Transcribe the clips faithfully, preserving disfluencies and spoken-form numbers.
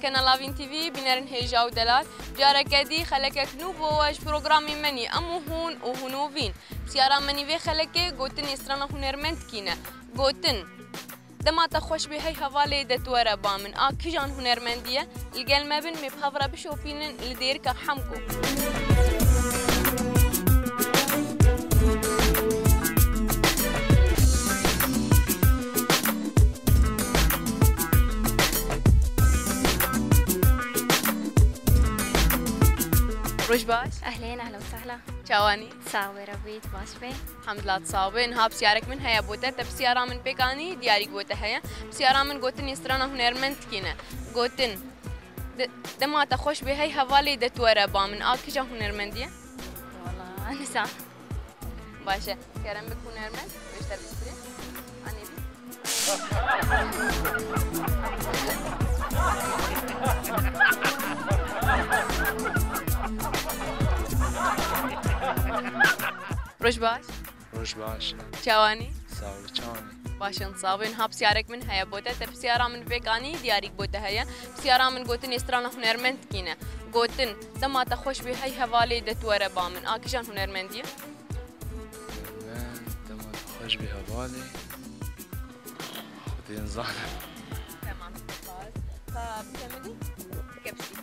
Kanala Vîn T V, bînerên hêja û delal, careke dî xelekek nû bo we ji programê me nî Em û Hûn û Hûn û Vîn. Pisyara me nî vê xelekê gotinê strana hunermend kî ne. Gotin, dema te xweş bê hey hevalê de tu were ba min. A kijan hunermendî ye? Li gel me bin, mê bi hev re bişopînin li dêrika Hemko. Roj baş. Ehlên, ehlen we sehlen. Çawanî? Sax be, Rebî, tu baş be. Hemdulillah, tu sax be. Niha pisyarek min heye bo te, te pisyara min pêk anî, diyarîk bo te heye. Pisyara min gotinê strana hunermend kî ne. Gotin, de-, dema te xweş bê hey hevalê de tu were ba min. A kîjan hunermendî ye? Wala, nizanim. Baş e. Kerem bik hunermend, wê ji te bistîne. Anê bî. Roj baş. Roj baş. Çawanî? Sağ ol, çawanî? Başin, sağ bin. Ha, pisyarek min heye bo te, te pisyara min pêk anî, diyarîk bo te heye. Pisyara min gotinê strana hunermend kî ne. Gotin, dema te xweş bê hey hevalê de tu were ba min. A kîjan hunermendî ye? Dema te xweş bê hevalê. Xwedê nizanim. Tamam, spas. Ka bikemilî? Bikepsî.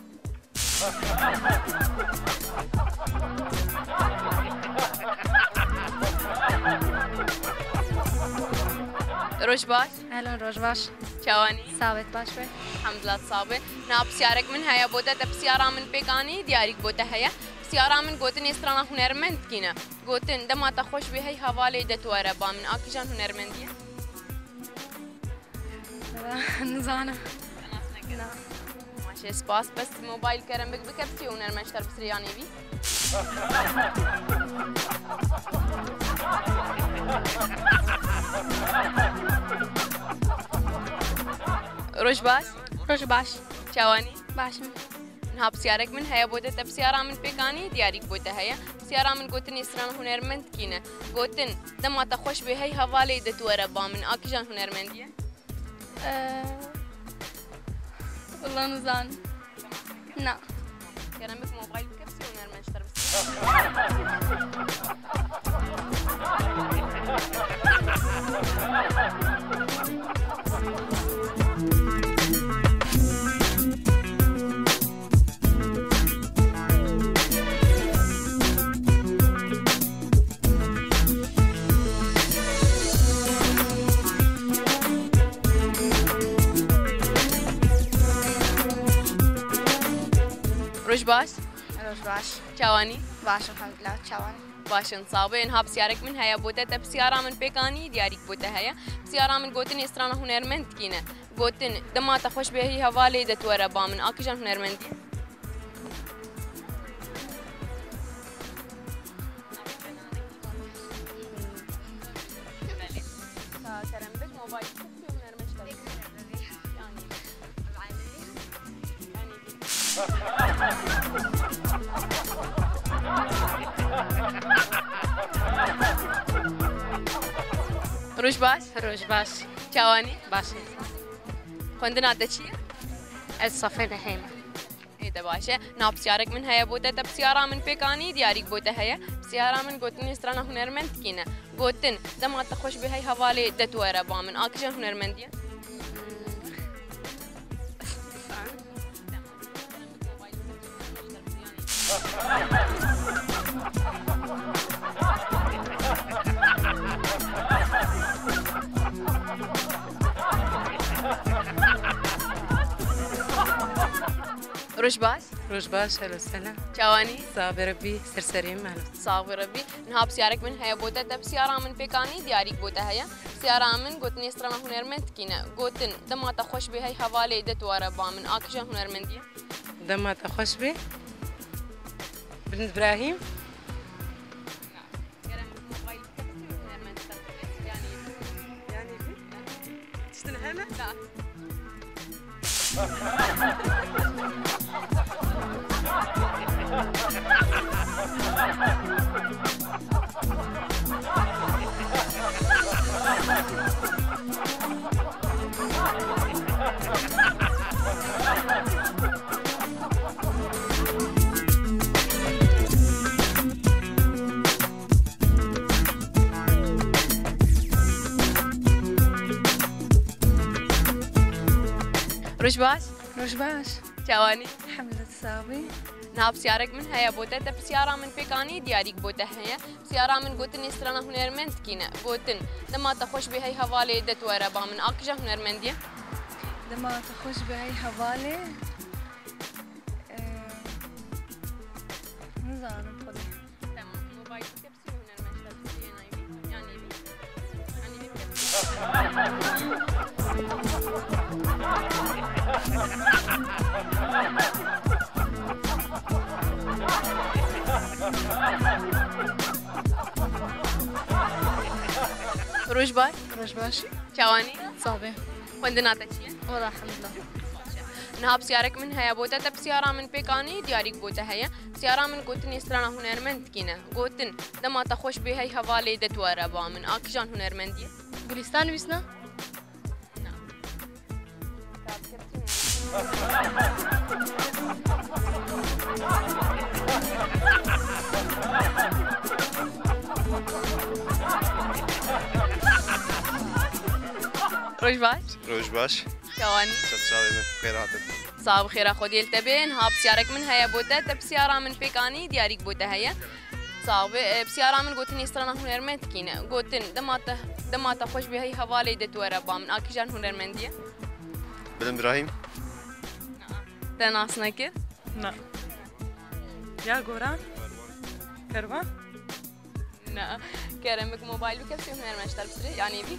Roj baş. Hello, roj baş. Çawanî? Sabet baş be. Hemdulillah, sax be. Na pisyarek min heye bo te, te pisyara min pêk anî, diyarîk bo te heye. Pisyara min gotinê strana hunermend kî ne. Gotin, dema te xweş bê hey hevalê de tu were ba min. A kîjan hunermendî ye? Nizanim. Na. Maşe, spas. Bes mobayl kerem bik bikepsî û hunermend ji te re bisirê, yanê bî. Roj baş. Roj baş. Çawanî? Baş im. Niha pisyarek min heye bo te, te pisyara min pêk anî, diyarîk bo te heye. Pisyara min gotinê strana hunermend kî ne. Gotin, dema te xweş bê hey hevalê de tu were ba min. A kîjan hunermendî ye? Ee, wala nizanim. Na. Kerem bik mobayl bikepsî û hunermend ji te re bisirê. Roj baş. Roj baş. Çawanî? Baş, elhamdulillah, çawanî? Baş in, sax be. Niha pisyarek min heye bo te, te pisyara min pêk anî, diyarîk bo te heye. Pisyara min gotinê strana hunermend kî ne. Gotin, dema te xweş bê hey hevalê de tu were ba min. A kîjan hunermendî ye? Belê. Ka kerem bik, mobayl bikepsî û hunermend ji te re bisirê. Yanî. Yanî. Roj baş. Roj baş. Çawanî? Baş im. Xwendina te çi ye? Ez safê nehê me. Ê, te baş e. Na pisyarek min heye bo te, te pisyara min pêk anî, diyarîk bo te heye. Pisyara min gotinê strana hunermend kî ne. Gotin, dema te xweş bê hey hevalê de tu were ba min. A kîjan hunermendî ye? Roj baş. Roj baş, helo selam. Çawanî? Sax be Rebî, ser serê min, helo. Sax be Rebî. Niha pisyarek min heye bo te, te pisyara min pêk anî, diyarîk bo te heye. Pisyara min gotinê strana hunermend kî ne. Gotin, dema te xweş bê hey hevalê de tu were ba min. A kîjan hunermendî ye? Dema te xweş bê. Bilind Îbrahîm. Kerem bik, mobayl bikepsî û hunermend ji te re bisirê. Yanî. Yanî bî? Tiştin hene? Na. Roj baş. Roj baş. Çawanî? Elhamdülillah, sax bî. Niha pisyarek min heye bo te, te pisyara min pêk anî, diyarîk bo te heye. Pisyara min gotinê strana hunermend kî ne? Gotin, dema te xweş bê hey hevalê de tu were ba min. A kîjan hunermendî ye? Dema te xweş bê hey hevalê, e, nizanim xwedê. Tamam, mobayl bike. Roj baş. Roj baş. Çawanî? Sax bî. Xwendina te çi ye? Wela elhamdulillah. Niha pisyarek min heye bo te, te pisyara min pêk anî, diyarîk bo te heye. Pisyara min gotinê strana hunermend kî ne? Gotin, dema te xweş bê hey hevalê de tu were ba min. A kîjan hunermendî ye? Gulîstan nivîsna? Na. Roj baş. Roj baş. Çawanî? Ser çavê me, xêr hatin. Sax bi xêra Xwedê li te bê. Niha pisyarek min heye bo te. Te pisyara min pêk anî, diyarîk bo te heye. Sax be. E, pisyara min gotinê strana hunermend kî ne? Gotin, dema te, dema te xweş bê hey hevalê de tu were ba min. A kîjan hunermendî ye? Bilim Birahîm. Te nas nekir? Na. Ya Goran? Kervan? Na. Kerem bik, mobayl bike, hunermend ji te re bisire, yanî bî.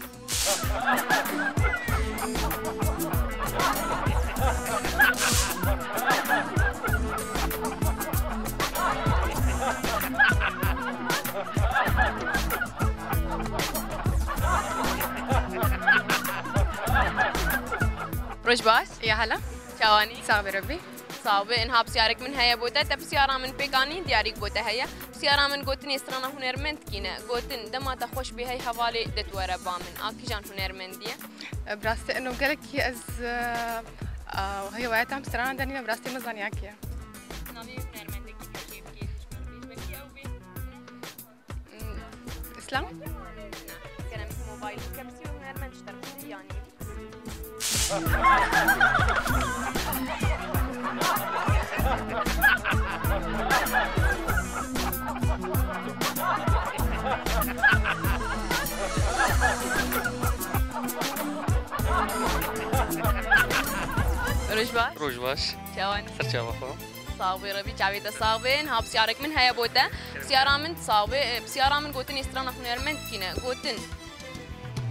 Roj baş. Ya hala. Çawanî? Sax be Rebbî. Sax be, niha pisyarek min heye bo te, te pisyara min pêk anî, diyarîk bo te heye. Pisyara min gotinê strana hunermend kî ne? Gotin, dema te xweş bê hey hevalê de tu were ba min. A kîjan hunermendî ye? E, bi rastî eno gelekî ez, e, e, hêwayeta em strana de nîne, bi rastî min zaniya kî ye. Navê hunermendekî te çê bikê, ji min bêj, belkî ew bê. Hmm, Îslam? Kerem, mobayl bike, pisyê hunermend ji te re, yanî. Roj baş. Roj baş. Çawanî? Ser çava xwe. Sax bê Rebî, çavê te sax bên. Ha, pisyarek min heye bo te. Pisyara min sax bê, e, pisyara min gotinê strana hunermend kî ne? Gotin,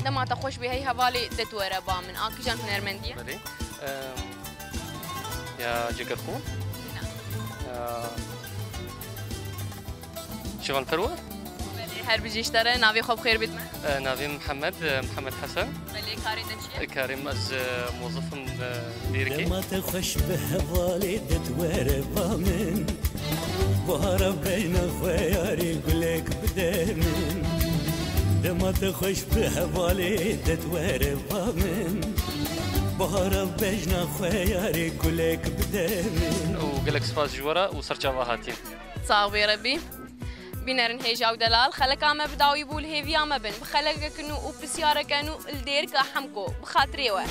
dema te xweş bê hey hevalê de tu were ba min. A kîjan hunermendî ye? Belê. Em, ya Cegerxwîn? Na. Ya Şivan Perwer? Belê, her bijî ji te re, navê xwe bi xêr bêt me. E, navê Mihemed, e, Mihemed Hesen. Belê, karê te çi ye? E, karê min, ez, e, mozifim, e, dêrikê. Dema te xweş bi hevalê de tu were ba min. Bahara bejna xwe yarê gulek bide min. Dema te xweş bi hevalê de tu were ba min. Bahara bejna xwe yarê gulek bide min. Û gelek spas ji we re û serçava hatîn. Sax bê Rebî. Bînerin hêja û delal, xeleka me bi dawî bû, li hêviya me bin. Bi xelekeke nû û pisyareke nû li dêrika Hemko, bi xatirê we.